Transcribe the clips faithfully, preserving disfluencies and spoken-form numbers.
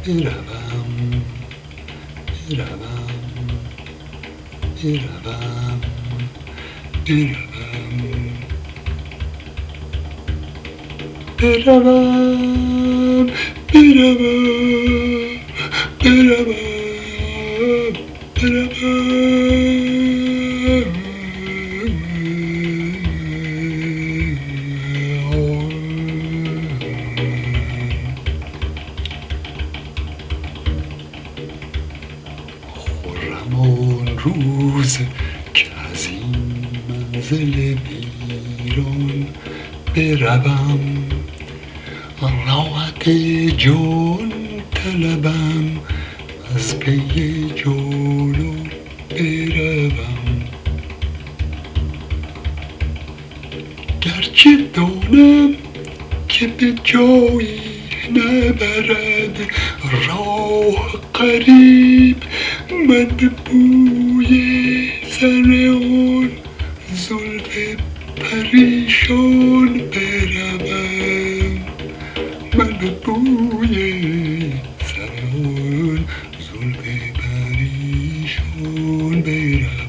بروم، بروم، بروم، بروم، بروم، بروم، بروم، بروم. خرم آن روز که is an منزل ویران بروم، راحت جان طلبم، از پی جانان بروم. گرچه دانم که به جایی نبرد راه غریب، من به بوی زن آن زلف پریشان بروم، من به بوی زن آن زلف پریشان بروم.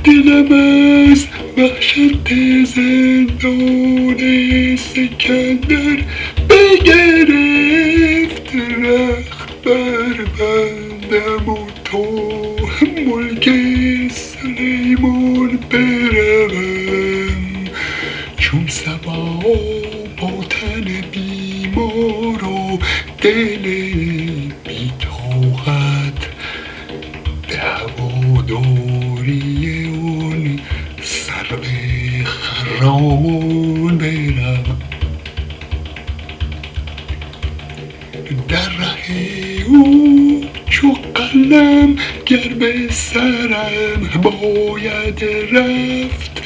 دلم از وحشت زندان سکندر بگرفت، رخت بر بندم و تا ملک سلیمان بروم. چون صبا با تن بیمار و دل بی‌طاقت، به هواداری اون سرو خرامان بروم. در ره او چو قلم گر به سرم باید رفت،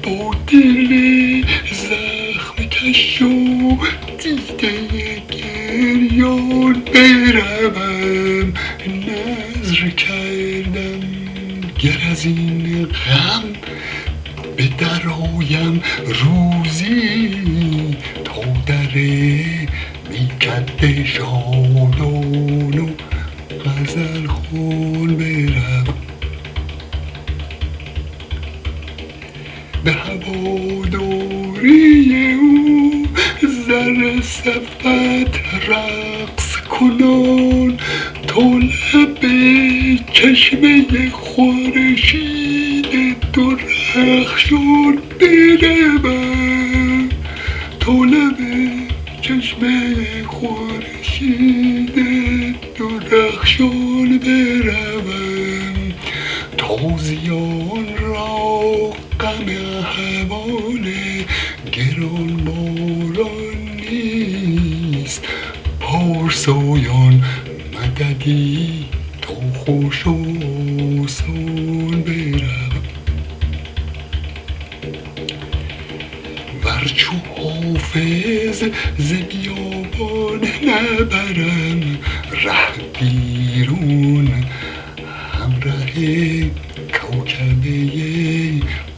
با دل زخم کش و دیده گریان بروم. نذر کردم گر از این غم به درایم روزی، تا در میکده شادان و غزل خوان بروم. به هواداری او زر صفت رقص کنان، تا لب چشمه خورشید درخشان بروم، تا لب چشمه خورشید درخشان بروم، تازیان را غم احوال گران باران نیست، پارسایان مددی تا خوش و آسان بروم. ور چو حافظ ز بیابان نبرم ره بیرون، همره کوکبه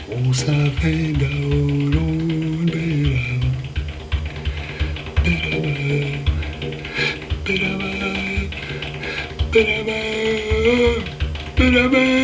موسف دوران بروم. بروم، بروم، بروم، بروم.